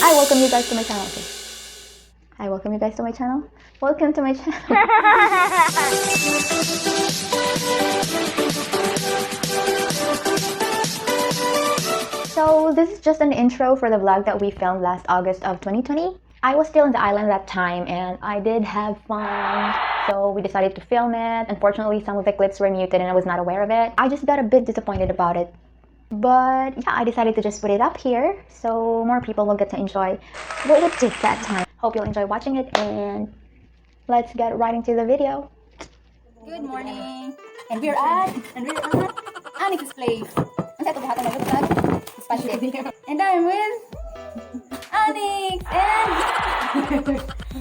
I welcome you guys to my channel. Okay. I welcome you guys to my channel. Welcome to my channel. So this is just an intro for the vlog that we filmed last August of 2020. I was still in the island that time and I did have fun. So we decided to film it. Unfortunately, some of the clips were muted and I was not aware of it. I just got a bit disappointed about it. But yeah, I decided to just put it up here so more people will get to enjoy what we did that time. Hope you'll enjoy watching it and let's get right into the video. Good morning. And we're at Anix's place. Ang sa ito buhaton mag vlog. And I'm with Anix and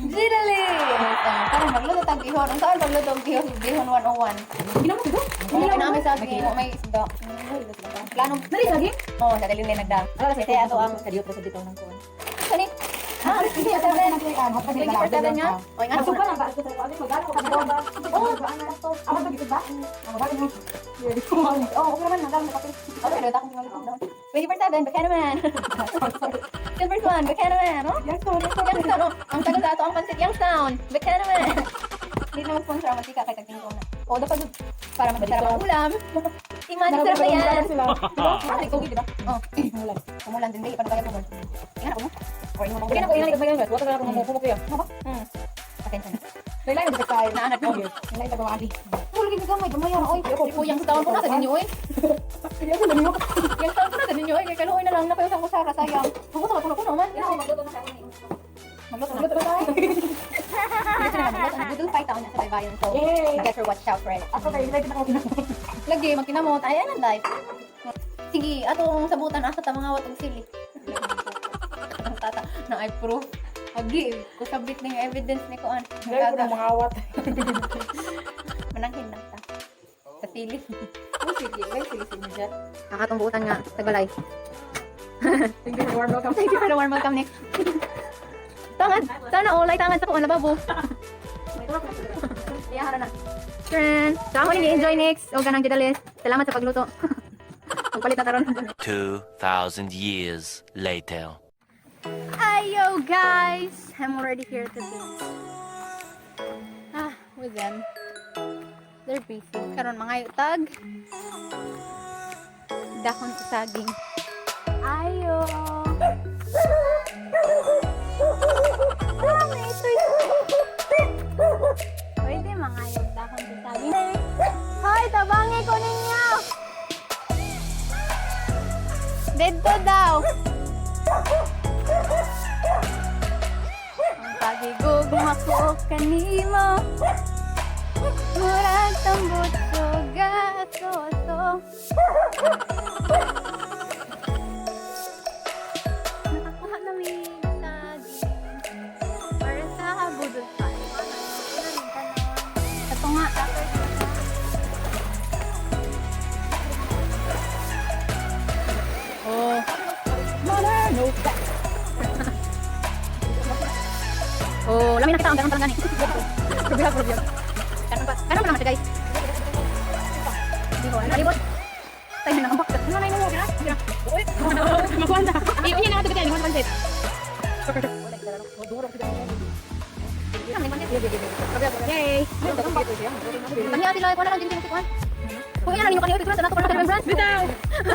Gidalis. Karon magluto tag bihon. Ang saan magluto og bihon? Bihon 101. Ginamo ko? May na may saging, may isda. Plano. Dali saging? Oh, sa dali nagda. Kasi ato ang Kadiyot sa bitaw ng kuan. kani. Ah, 24/7. 24/7 nga. Oy, nga. Masuka lang ba? Magano ka ba? Oh, Ako ba gito ba? Magano mo. Oh, okay naman nagano ka. Okay, wait, akong 24/7, baka naman. Silver Swan, baka naman. Oh? Youngstown, Youngstown, oh. Ang tagal sa ato ang pansit, Youngstown. Baka naman. Hindi naman sponsor ang mantika kay tagtingko na. O, dapat para masarap ang ulam. Imagine, sarap na yan. Sila. Ah, nagsugi, di ba? Oh, Umulan. Umulan din, babe. Paano kaya kumul? Ingat ako mo. Or ingat ako. Kaya na ko inani kag bayan. Wala na ko mo kuya. Attention. Laylay na tayo. Naanak ko. Laylay ta gamay. Tulog yung gamay, gamay yan. Oy, o, Youngstown po na sa ninyo, oy. Kaya ko lang mo. Youngstown po na sa ninyo, oy. Kaya kaluoy na lang, napayo sa kusara, sayang. Magusto ka, puno-puno man. Magluto na. Magluto na. Magluto na tayo. Magluto na, magluto na. Budol fight ako na sa baybayin. So, Yay! better watch out for it. Ako kay excited ako. Lagi, magkinamot. Ay, anong life? Sige, atong sabutan, asa ta mga watong sili. Ang tata na I proof. Agi, kusabit na yung evidence ni Kuan. Dali ko na mga awat. Mananghin lang ta. Sa sili. Oh, sige. Ay, sige sige siya. Ang atong buutan nga, tagbalay. Thank you for the warm welcome. Thank you for the warm welcome, Nick. Tangad! Sana all ay tangad sa kuan lababo. Iyahara na. Friend, sa ako ni enjoy next. O ganang gidalis. Salamat sa pagluto. Pagpalit na taron. 2,000 years later. Ayo guys! I'm already here at the beach. Ah, with them. They're busy. Karon mga tag. Dahon sa saging. Ayo! Ah, may ito'y. Pwede mga dahon sa saging. Hoy, tabangi ko ninyo! Dito daw! Ang pagigugma ko kanimo, murag tambutso gaso-so. Nakakuha namin saging para sa budol pie. Ito nga. Oh. Mother, no back. Oh, lami na kita ang ganun parang gani. Probiha, probiha. Kanon pa. Kanon pa naman siya, guys. Di ko nalibot. Tayo na ang box. Ano na mo kira? Uy. Makuha na. Eh, unya na ato kita, ni pansit. Yay! Kanya sila, wala lang din din si Kuan. Kuya na ninyo kanyo picture sa nato para remembrance. Bitaw.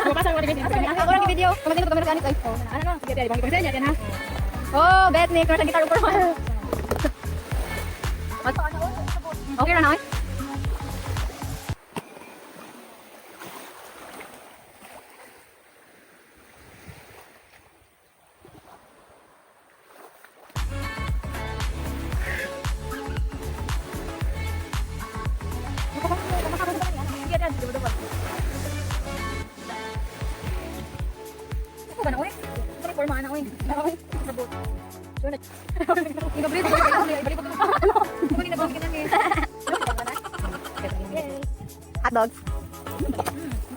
Mapasa ko rin. Ako lang video. Kumatin ko kamera sa anis ay. Ano no? Sige, bang ko sa inyo ha. Oh, bet ni sa guitar for one. Okay ra na oy. Ako ba na oy? Ito forma na oy. Sabot. Ibabalik ko, ibabalik ko. Ano? na ba Hot dogs.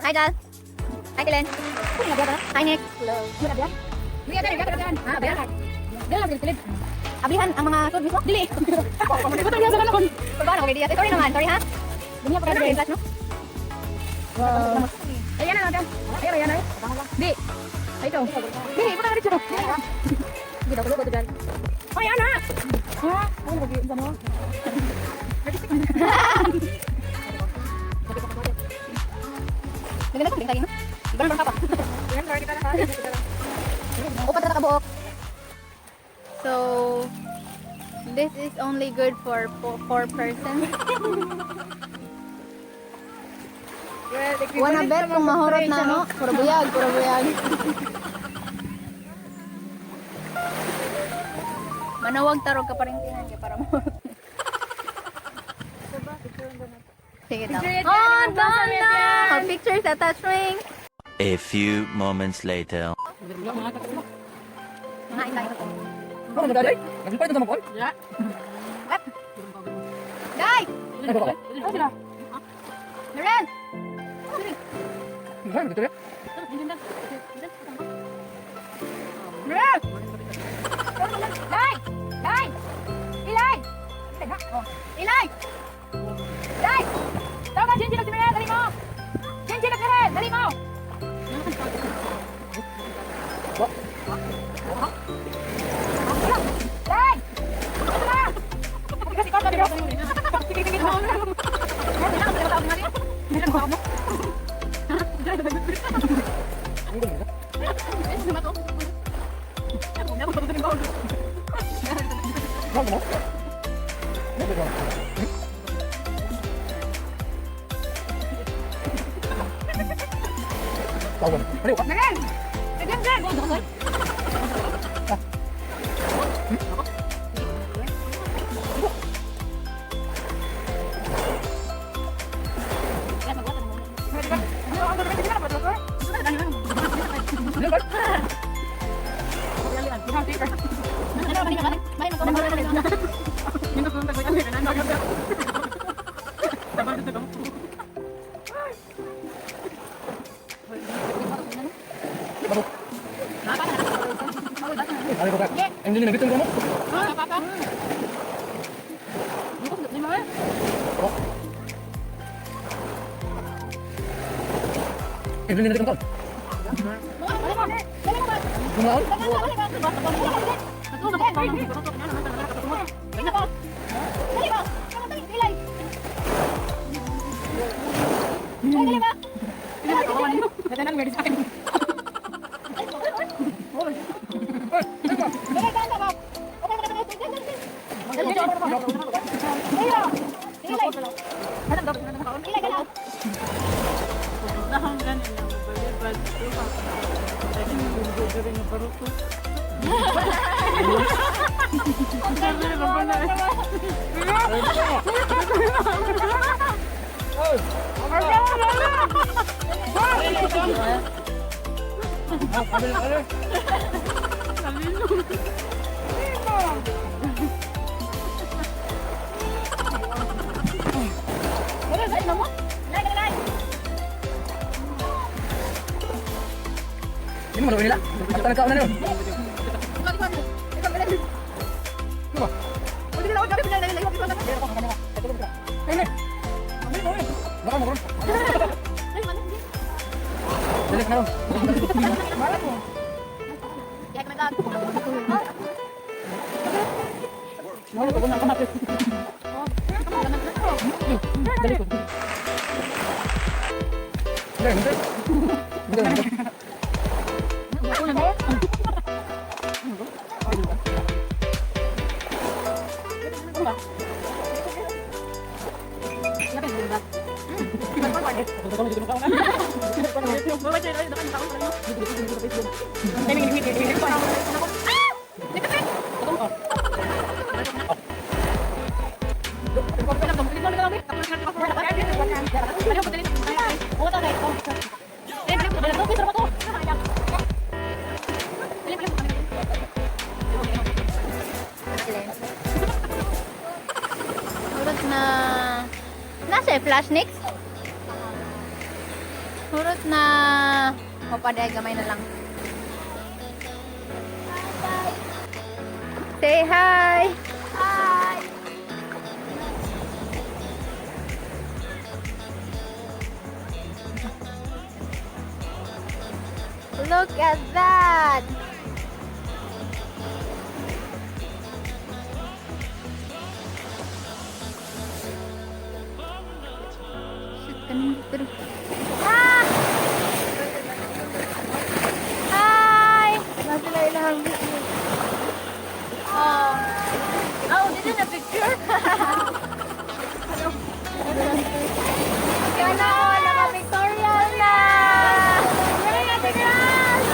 Hi, Jal. Hi, Dylan. Hi, Nick. Hello. Ablihan ang mga food mismo? Dili. Ito niya sa kanakon. Pagbahan ako kay Diaz. Eh, sorry naman. Sorry ha. Dunya pa Ano ka yung flash, no? Wow. Ayan na natin. Ayan, ayan, ayan. Di. Ay, ito. Di, ito na dito. Sige daw, tulog ko dyan. Ay, ana! Ha? Ano lagi sa mo? Maganda kung tingin. Ganun pa pa. Yan, kita na ha. Kita na. Upat na kabuok. So, this is only good for four person. Well, Wanna bet kung mahurot na mo? Puro buyag, puro buyag. Manawag tarog ka pa rin tinan kay para mahurot. Sige daw. Oh, done na! Pictures attaching. A few moments later. Mga tayo. Ano ba dai? Nagpapay sa mga Day! Ano sila? Loren! Loren! Day! Day! Ilay! Ilay! Day! Tama, Jinjin at si Mirel, dali mo! Jinjin at Mirel, dali mo! Day! Ano na? Kasi ikaw, dali mo. Sige, sige, sige. Mirel! Jinjin! Hurot na. Nasa flash next? Hurot na. Papaday gamay na lang. Say hi! Hi! Look at that! 3. Ah! Hi! Nasa na ilang Oh. Oh, dito na picture. Ano, naka-pictorial na! Yay, Ate Grass!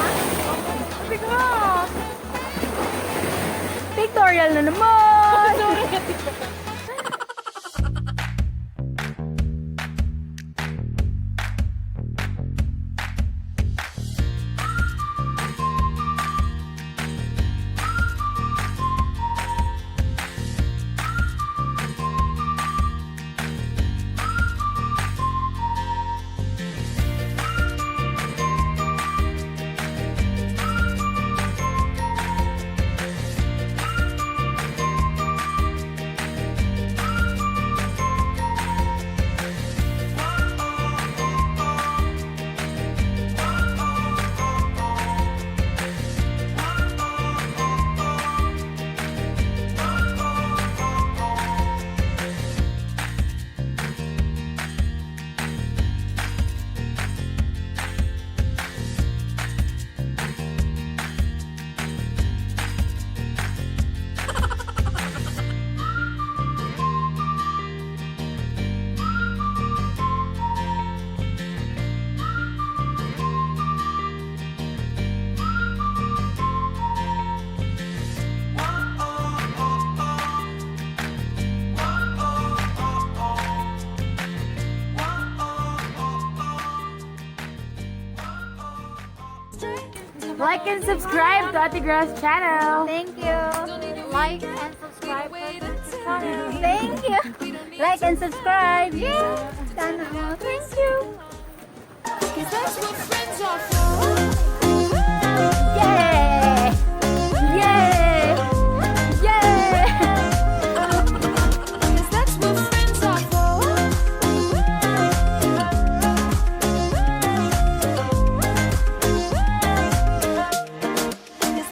Ate Grass! Pictorial na naman! Like and subscribe to Ate Grass channel. Thank you. Like and subscribe to the channel. Thank you. Like and subscribe. Yeah.